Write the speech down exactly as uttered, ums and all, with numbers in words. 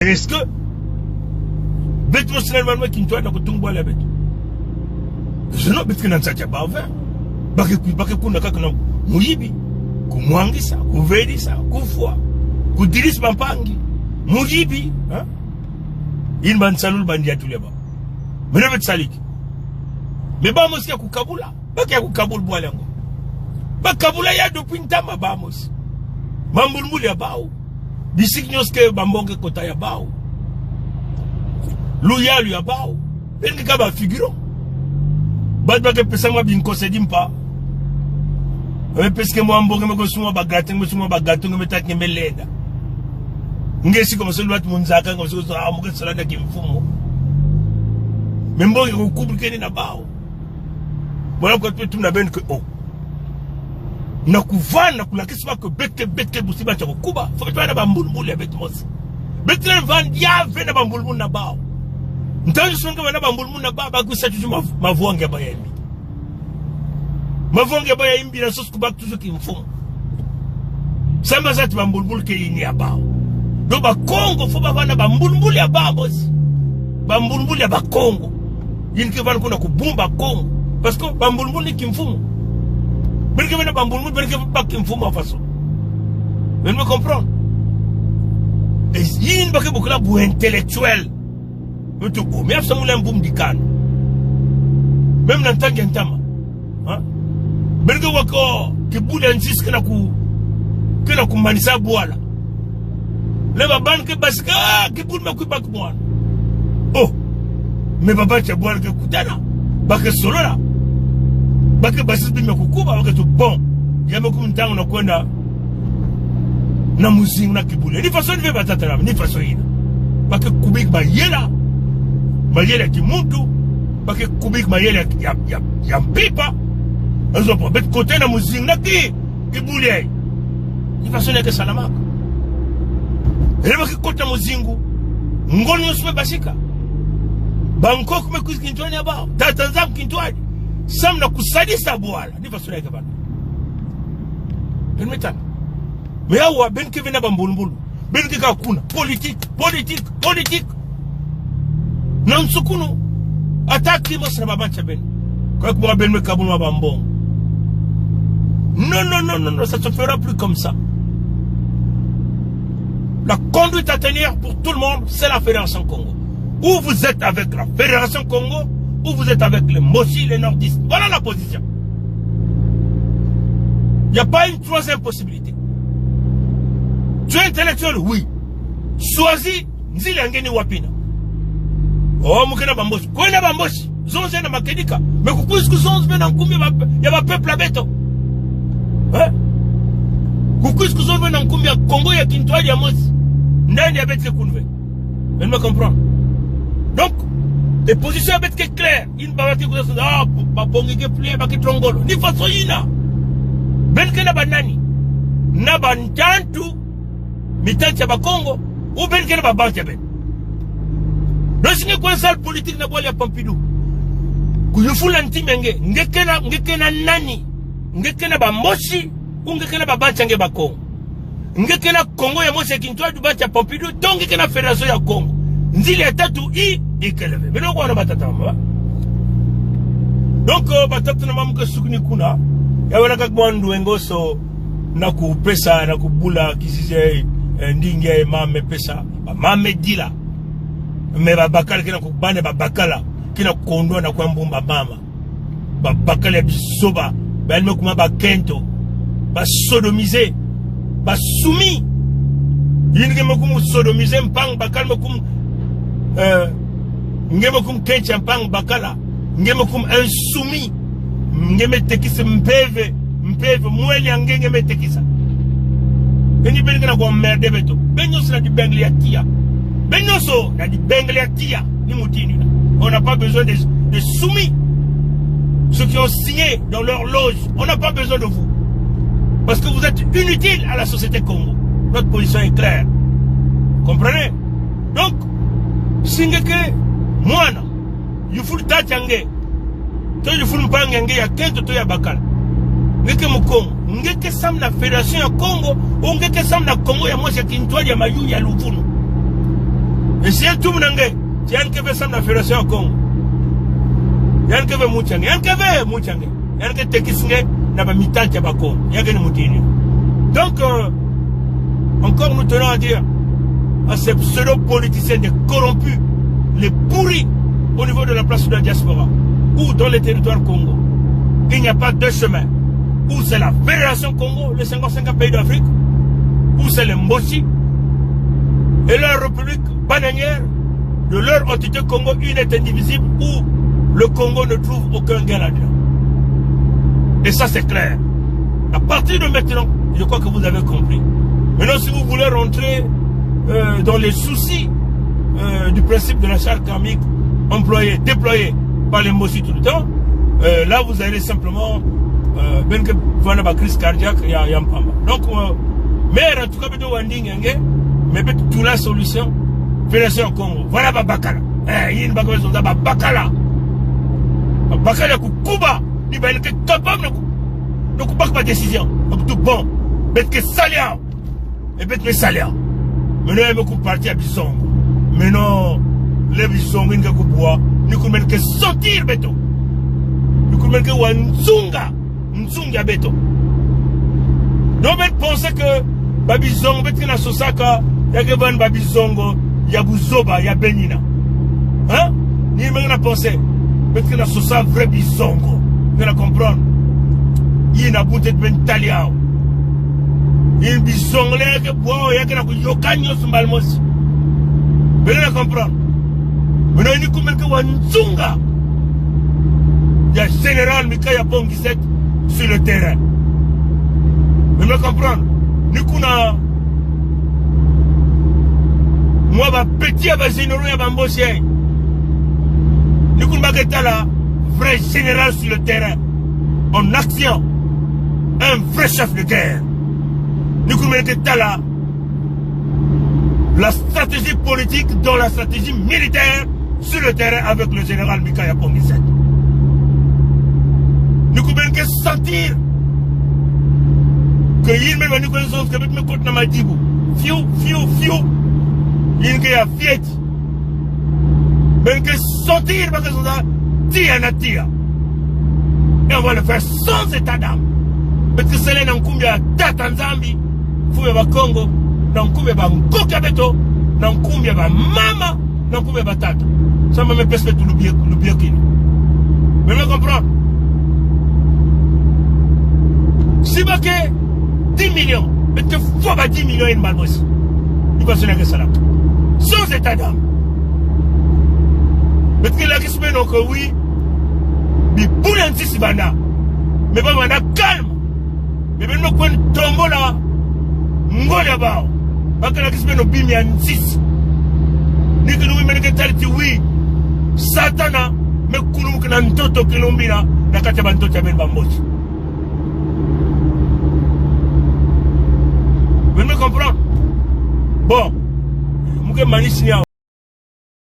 Est-ce que beto mos na lwal me kintwari na kutung bwala beto? Sinon beto kena nsat ya baw ven. Ba ke ku, ba ke kuna kak na muyibi, kumwangisa, kuvedisa, kufwa, kudiris bampangi, muyibi, ha? Ini ba nsalul ba ndiatul ya baw. Mena beto salik. Me baw mos ke kukabula. Ba ke kukabul bwala ngo. Ba kabula ya dopin tama baw mos. Bambulbul ya baw. Bisik nyos ke bambong ke kota ya baw. Luyalu ya baw. Pen ke kaba figurant. Ba, ba ke pesa ma bin kose dimpa. E pes ke mo ambong ke me ko suma ba gratin, me suma ba gato, me tak ke me lenda. Nge si ko mos lwat mo nzaka, ko mos, ah, mo ke sala na kimfumo. Me mbong ke kukubul ke ni na baw. Bwala ko tutum na ben ke o. Na kuvan, na kulakis ba ke beto, beto, busi ba cha kukuba. Fo beto na bambulbul ya beto mos. Beto na van ya ven na bambulbul na baw. Ntangi son ke na bambulbul na baw, ba kusa tutu ma, mavwange ba ya imbi. Mavwange ba ya imbi na sos kubak tutu kimfumo. Samba sat bambulbul ke ini ya baw. Donc Bakongo fo ba van na bambulbul ya baw mos. Bambulbul ya Bakongo. Ini ke van kuna kubumba Kongo. Parce que bambulbul ni kimfumo. Bel ke na bambulbul, bel ke ba kimfumo faso. Bel me comprendre. E ini ba ke bokila bu intellectuel. Mtu ko, me afsa mula mbum dikan. Mem na ntangi ntama. Ha? Bel ke wa ko, kibul ya nsis kena ku, kena kumanisa bwala. Le ba ban ke basika, ah, kibul me ku bak bwala. Oh. Me ba ban cha bwala ke kutana. Ba ke solola. Ba ke basis bi me kukuba, ba ke tu bon. Ya me kum ntangu na kwenda na muzingu na kibul. Ni faso ni ve ba tatara, ni faso ina. Ba ke kubik mayela. Mayela ki muntu. Ba ke kubik mayela ya, ya, ya mpipa. Azo po, beto kote na muzingu na ki, kibul ya. Ni faso ni ke salamaka. Ele ba ke kote na muzingu. Ngol nyos me basika. Bangkok me kwis kintwari ya baw. Tata nzam kintwari. Sam na kusadisa bwala. Ni faso ni ke ban. Pen me tan. Me ya wa ben ke ven na bambulbul. Ben ke ka kuna. Politique, politique, politique. Na nsukunu. Attaque ki mos na ba ban cha ben. Kwa kuba ben me kabul ma bambong. Non, non, non, non, non, ça se fera plus comme ça. La conduite à tenir pour tout le monde, c'est la Fédération Kongo. Ou vous êtes avec la Fédération Kongo, ou vous êtes avec les Mbochi, les Nordistes. Voilà la position. Il n'y a pas une troisième possibilité. Tu es intellectuel, oui. Choisis, nzila ya nge ni wapi na. Oh, mu kena ba Mbochi. Kwena ba Mbochi. Zonze na makedika. Me kukwis kuzonz me na nkumbi ya ba, ya ba peuple ya beto. Hein? Kukwis kuzonz me na nkumbi ya Kongo ya kintwari ya mos. Nani ya beto ke kunve? Bel me comprendre. Donc, e position ya beto ke claire. Ini ba ke kuzonz, ah, ba pongi ke plie, ba ke trongolo. Ni faso ina. Ben ke na ba nani? Na ba ntantu, mitantu ya Bakongo, ou ben ke na ba bantu ya ben. Donc si nge kwena sal politique na bwala ya Pompidou, kuyufula ntim ya nge, nge ke na, nge ke na nani? Nge ke na ba Mbochi, ou nge ke na ba bantu ya nge Bakongo? Nge ke na Kongo ya mos ya kintwari du bantu ya Pompidou, donc nge ke na Fédération ya Kongo. Nzila ya tatu i, i keleve. Beno kwa na ba tata mama. Donc, euh, ba tata na mama ke sukuni kuna. Ya wena kak mwandu engo so, na kupesa, na kubula, kisize, eh, ndingi ya mama pesa. Ba mama dila. Me ba bakala kena kubane ba bakala. Kena kondwa na kwambu ba mama. Ba bakala ya bisoba, ba alme kuma ba kento, ba sodomisé, ba soumis. Ini nge me kum sodomisé mpang bakala me kum, euh, nge me kum kento mpang bakala, nge me kum insoumis, nge me tekisa mpeve, mpeve, mweli ya nge nge me tekisa. Ini ben ke na ko emmerdé beto. Beno so na di bengle ya tiya. Beno so na di bengle ya tiya. Ni mutini na. On n'a pas besoin des, des soumis. Ceux qui ont signé dans leur loge, on n'a pas besoin de vous. Parce que vous êtes inutiles à la société Kongo. Notre position est claire. Comprenez? Donc, si nge ke mwana, yuful tata ya nge, to yuful mpang ya nge ya kento to ya bakala, nge ke Mukongo. Nge ke sam na Fédération ya Kongo, ou nge ke sam na Kongo ya mos ya kintwari ya mayu ya luvunu. Sien tum nange, sien ke ve sam na Fédération Kongo. Sien ke ve mucang, sien ke ve mucang. Sien ke tekis nge na ba mitan ca ba Kongo. Sien ke ni mutin. Donc, euh, encore nous tenons à dire à ces pseudo-politiciens, des corrompus, les pourris au niveau de la place de la diaspora ou dans les territoires Kongo, qu'il n'y a pas deux chemins. Ou c'est la Fédération Kongo, les cinquante-cinq pays d'Afrique, ou c'est les Mbochi et leur république bananière de leur entité Kongo une et indivisible où le Kongo ne trouve aucun gain là-dedans. Et ça, c'est clair. À partir de maintenant, je crois que vous avez compris. Maintenant, si vous voulez rentrer, euh, dans les soucis, euh, du principe de la charge karmique employé, déployé par les Mbochi tout le temps, euh, là, vous allez simplement, euh, ben ke wana ba crise cardiaque, ya, ya mpamba. Donc, euh, mais en tout cas, beto wa ndingi nge, mais beto trouve la solution. Fédération Kongo. Voilà ba bakala. Eh, yin ba ko zonza ba bakala. Ba bakala ku kuba. Ni ba ke capable na ku, na ku baka ba décision. Donc tout bon. Beto ke sali aw. E beto me sali aw. Maintenant, e me ku parti a Bizongo. Maintenant, le Bizongo in ke ku bwa. Ni ku men ke sentir beto. Ni ku men ke wa nzunga. Nzunga beto. Donc, beto pense que ba Bizongo, beto ke na sosa ka, ya ke van ba Bizongo ya buzoba, ya benina. Hein? Ni men na pense, beto ke na sosa vrai Bizongo. Ni na comprendre. Yin a bunte beto tali aw. Yin Bizongo le ke bwa, ya ke na ku yoka nyo sumbal mos. Beto na comprendre. Maintenant, ni ku men ke wa nzunga. Ya Général Mickaël Yapongi sur le terrain. Beto me comprendre. Ni ku na mwa ba petit ya ba généraux ya ba Mbochi. Ni ku na ba ke tala vrai général sur le terrain. En action. Un vrai chef de guerre. Ni ku men ke tala la stratégie politique dans la stratégie militaire sur le terrain avec le général Mickaël Yapongi. Ni ku men ke sentir que yin men ba ni ku en sens que beto me kot na Madibou. Fiu, fiu, fiu. Yin ke ya fiet. Men ke sentir ba ke zonza tiya na tiya. Et on va le faire sans état d'âme. Beto ke sali na nkumbi a Tata Nzambi, Mfumu ya ba Kongo, na nkumbi a ba nkoko ya beto, na nkumbi a ba mama, na nkumbi a ba tata. Sa ma me pesi beto lubie, lubie kini. Beto me comprendre. Si ba ke dix millions, beto ke fwa ba dix millions yin mal mos. Ni ba sona ke sala. Sans état d'âme. Beto ke lakisme no ke wi. Bi boule ansi si bana. Me ba bana calme. Me beto me kwen tombola. Ngol ya baw. Ba ke lakisme no bi mi ansi. Ni ke no wi men ke tali ti wi. Satana me kulum ke na ntoto ke lumbina. Na kati ya ba ntoto ya beto ba Mbochi. Beto me comprendre. Bon. Mu ke manis ni aw.